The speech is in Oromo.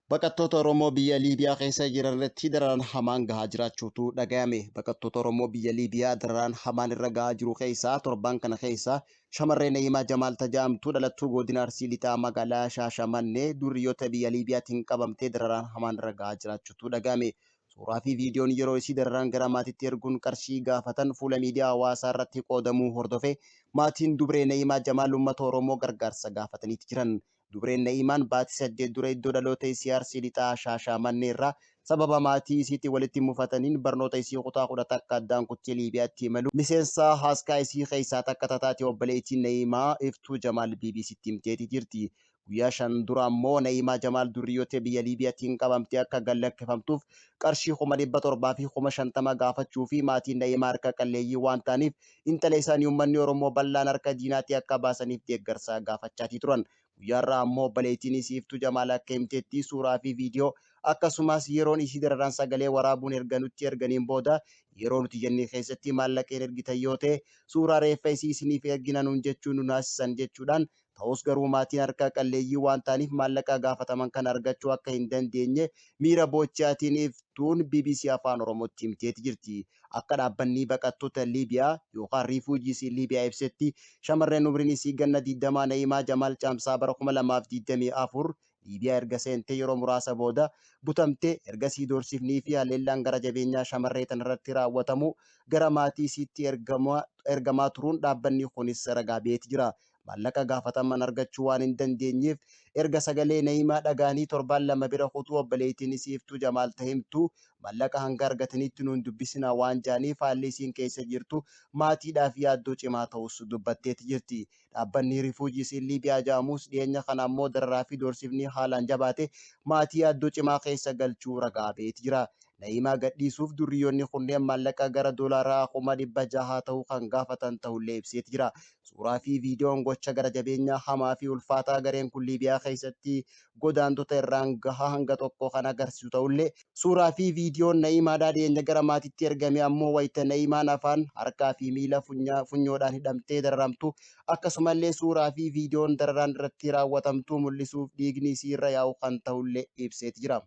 Baqattoota Oromoo biyya Liibiyaa keessa jiran irratti dararaan hamaan gahaa jiraachuutu dhagayame. Baqattoota Oromoo biyya Liibiyaa dararaan hamaan irra gahaa jiru keessaa torban kana keessa shamarree Na'iimaa Jamaal Tajaamtuu dhalattuu godina Arsii Lixaa magaalaa Shaashamannee durriyoota biyya Liibiyaatiin qabamtee dararaan hamaan irra gahaa jiraachuutu dhagayame. Suuraa fi viidiyoon yeroo isii dararaan gara maatiitti erguun qarshii gaafatan fuula miidiyaa hawaasaa irratti qoodamuu hordofee maatiin dubree Na'iimaa Jamaal uummata Oromoo gargaarsa gaafataniiti jiran. Dubreen Na'iimaan baatii 8 dura iddoo dhaloota isii Arsii Lixaa Shaashamannee irraa sababa maatii isiitti walitti mufataniin barnoota isii kutaa 11 addaan kuttee Liibiyaatti imaluu miseensa haaskaa isii keessaa takka tataate obboleettiin Na'iimaa Iftuu Jamaal BBCtti himteeti jirti. Guyyaa 5 dura ammoo Na'iimaa Jamaal durriyyota biyya Liibiyaatiin qabamtee akka gad lakkifamtuuf qarshii 750,000 gaafachuu fi maatiin Na'iimaa harka qalleeyyii waan ta'aniif intala isaanii uummanni Oromoo bal'aan harka diinaatii akka baasaniif deeggarsa gaafachaatii turan. Guyyaa har'aa ammoo obboleettiin isii Iftuu Jamaal akka himtetti suuraa fi viidiyoo akkasumas yeroon isii dararaan sagalee waraabuun erga nutti erganiin booda yeroo nuti jenne keessatti maallaqa hin ergitan yoo ta'e suuraa reeffa isii isiniif ergina nuun jechuun nu naasisan jechuudhaan, ta'us garuu maatiin harka qalleeyyii waan ta'aniif maallaqa gaafataman kana argachuu akka hin dandeenye miira boochaatiin Iftuun bbc Afaan Oromootti himteeti jirti. Akka dhaabbanni baqattoota Liibiyaa yookaan Refugees in Libya ibsetti shamarreen umriin isii ganna 20 Na'iimaa Jamaal Caamsaa bara 2024 Liibiyaa erga seentee yeroo muraasa booda butamte. Ergasii doorsifnii fi haleellaan gara jabeenyaa shamarree tanarratti raawwatamu gara maatii isiitti ergamaa turuun dhaabbanni kunis ragaa ba'eeti jira. Maallaqa gaafataman argachuu waan hin dandeenyeef erga sagalee Na'iimaa dhaga'anii torbaan 2 bira kutuu obboleettiin isii Iftuu Jamaal ta himtu, maallaqa hanga argatanitti nu hin dubbisinaa waan ja'aniif haalli isiin keessa jirtu maatiidhaaf yaaddoo cimaa ta'uus dubbatteeti jirti. Dhaabbanni Refugees in Libya ja'amus dhiyeenya kana ammoo dararaa fi doorsifni haalaan jabaate maatii yaaddoo cimaa keessa galchuu ragaa ba'eeti jira. Na'iimaa gadhiisuuf durriyyoonni kunneen maallaqa gara doolaara 600,000 ta'u kan gaafatan ta'ullee ibseeti jira. Suuraa fi viidiyoon gocha gara jabeenyaa hamaa fi ulfaataa gareen kun Liibiyaa keessatti godaantota irraan gahaa hanga tokko kan agarsiisu ta'ullee, suuraa fi viidiyoon Na'iimaadhaa dhiyeenya gara maatiitti ergame ammoo wayita Na'iimaan afaan, harkaa fi miila funyoodhaan hidhamtee dararamtu, akkasumallee suuraa fi viidiyoon dararaan irratti raawwatamtu mul'isuuf dhiigni isii irra yaa'u kan ta'ullee ibseeti jira.